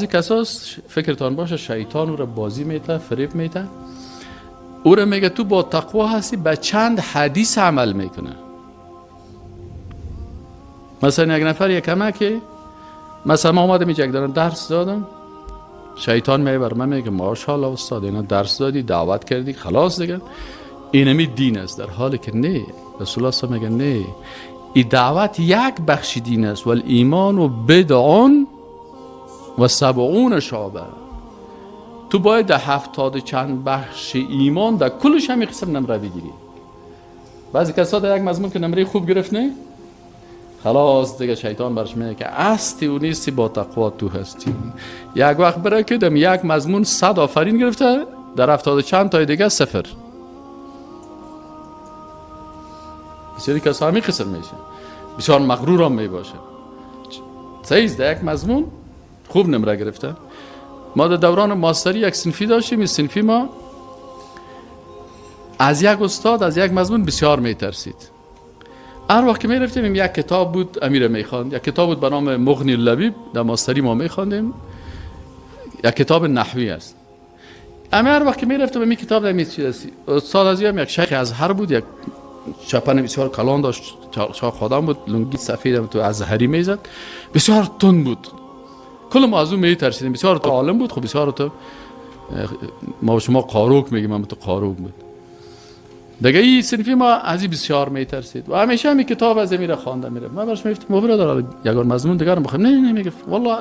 کساس فکرتان باشه شیطان او را بازی میته، فریب میته، او را میگه تو با تقوا هستی، به چند حدیث عمل میکنه. مثلا یک نفر یک کمکی، مثلا ما اومدم یک دانه درس دادم، شیطان میگه بر من میگه ماشاءالله استاد اینا درس دادی، دعوت کردی، خلاص دیگه اینمی دین است. در حالی که نه، رسول الله صلی میگه نه، این دعوت یک بخش دین است، ولی ایمان و بدعون و 70 شعبه. تو باید در 70 چند بخش ایمان در کلش همی قسم نمره بگیری. بعضی کسا در یک مضمون که نمره خوب گرفت نه، خلاص دیگه شیطان برش میگه که هستی و نیستی با تقوا تو هستی. یک وقت برای که دم یک مضمون 100 آفرین گرفته، در 70 چند تای دیگه 0. بسیاری کسا همی قسم میشه، بسیار مغرور هم میباشه. سیز در یک مضمون خوب نمره گرفته. ما در دوران ماستری یک صنفی داشتیم، این صنفی ما از یک استاد از یک مضمون بسیار میترسید. هر وقت که میرفتیم یک کتاب بود امیر میخواند، یک کتاب بود به نام مغنی اللبیب، در ماستری ما میخواندیم، یک کتاب نحوی است. امیر هر وقت که میرفتیم این کتاب در میچیدستی استاد از یک شیخ ازهر بود، یک چپن بسیار کلان داشت، چاق آدم بود، لنگی سفید هم تو ازهری میزد، بسیار تند بود، کل ما از اون میترسیدیم، بسیار تو عالم بود. خب بسیار تو ما شما قاروک میگیم، من تو قاروک بود دیگه. این صنفی ما از این بسیار میترسید و همیشه همین کتاب از میره خوانده میره. من براش میگفتم ما برادر یگان مضمون دیگر رو بخوایم، نه نه میگفت والله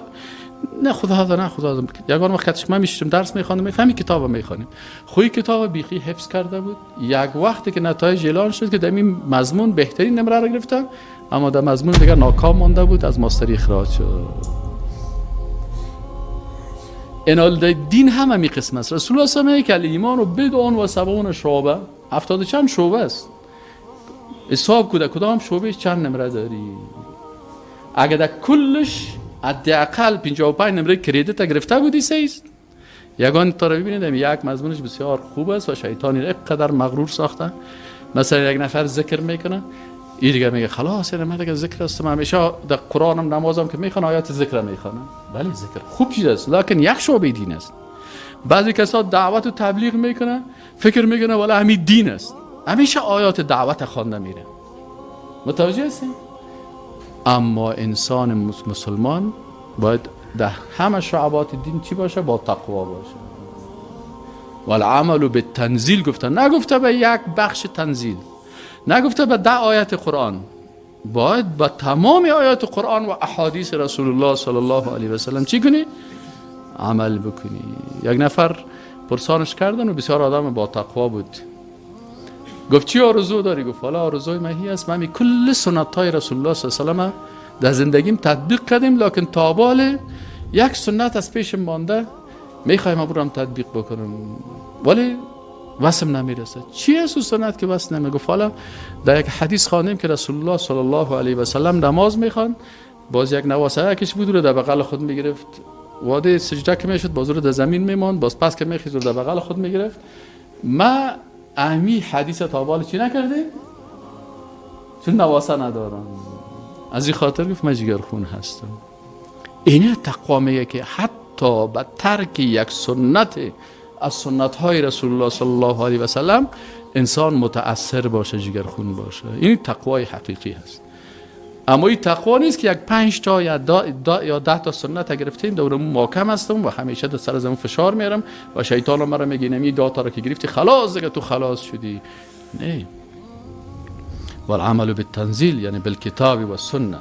نه خدا هذا نه خدا هذا. یگان وقت کتش من میشتم درس میخواندم، میفهمی کتاب میخوانیم. خوی کتاب بیخی حفظ کرده بود. یک وقتی که نتایج اعلان شد که در این مضمون بهترین نمره رو گرفتم، اما در مضمون دیگر ناکام مانده بود، از ماستری اخراج شد. انال دین هم همی قسم است. رسول الله صلی الله علیه و آله ایمان و بدعون و 70 شعبه، 70 چند شعبه است. حساب کده کدام شعبه چند نمره داری. اگه در کلش حداقل 55 نمره کردیت گرفته بودی سیست. یگان تا رو ببینید یک مضمونش بسیار خوب است و شیطانی را قدر مغرور ساخته. مثلا یک نفر ذکر میکنه، این دیگه میگه خلاص من دیگه ذکر است، من همیشه در قرآنم نمازم که میخوانم آیات ذکر میخوانم. بله ذکر خوب چیز است، لکن یک شعبه دین است. بعضی کسا دعوت و تبلیغ میکنه، فکر میکنه والا همین دین است، همیشه آیات دعوت خوانده میره. متوجه هستین؟ اما انسان مسلمان باید در همه شعبات دین چی باشه؟ با تقوا باشه. والعمل بالتنزیل گفته، نگفته به یک بخش تنزیل، نگفته به 10 آیت قرآن، باید به تمام آیات قرآن و احادیث رسول الله صلی الله علیه و سلم چی کنی؟ عمل بکنی. یک نفر پرسانش کردن و بسیار آدم با تقوا بود، گفت چی آرزو داری؟ گفت والا آرزوی من هی است، من کل سنت های رسول الله صلی الله علیه و سلم در زندگیم تطبیق کردیم، لکن تا بال یک سنت از پیش مانده، میخوایم برم تطبیق بکنم ولی وسم نمیرسه. چی است اون سنت که وسم نمیرسه؟ گفت حالا در یک حدیث خواندیم که رسول الله صلی الله علیه و سلم نماز میخوان، باز یک نواسه یکش بود رو در بغل خود میگرفت، واده سجده که میشد باز رو در زمین میماند، باز پس که میخیز رو در بغل خود میگرفت. ما اهمی حدیث تا بال چی نکردیم؟ چون نواسه ندارم. از این خاطر گفت من جگرخون هستم. این تقوا میگه که حتی به ترک یک سنت از سنت های رسول الله صلی الله علیه و سلم انسان متأثر باشه، جگرخون باشه. این تقوای حقیقی هست. اما این تقوا نیست که یک 5 تا یا 10 تا سنت گرفتیم دورمون محکم هستم و همیشه در سر زمین فشار میارم و شیطان مرا میگه نمی 10 تا رو که گرفتی خلاص دیگه تو خلاص شدی. نه، والعمل بالتنزیل یعنی بالکتاب و سنه.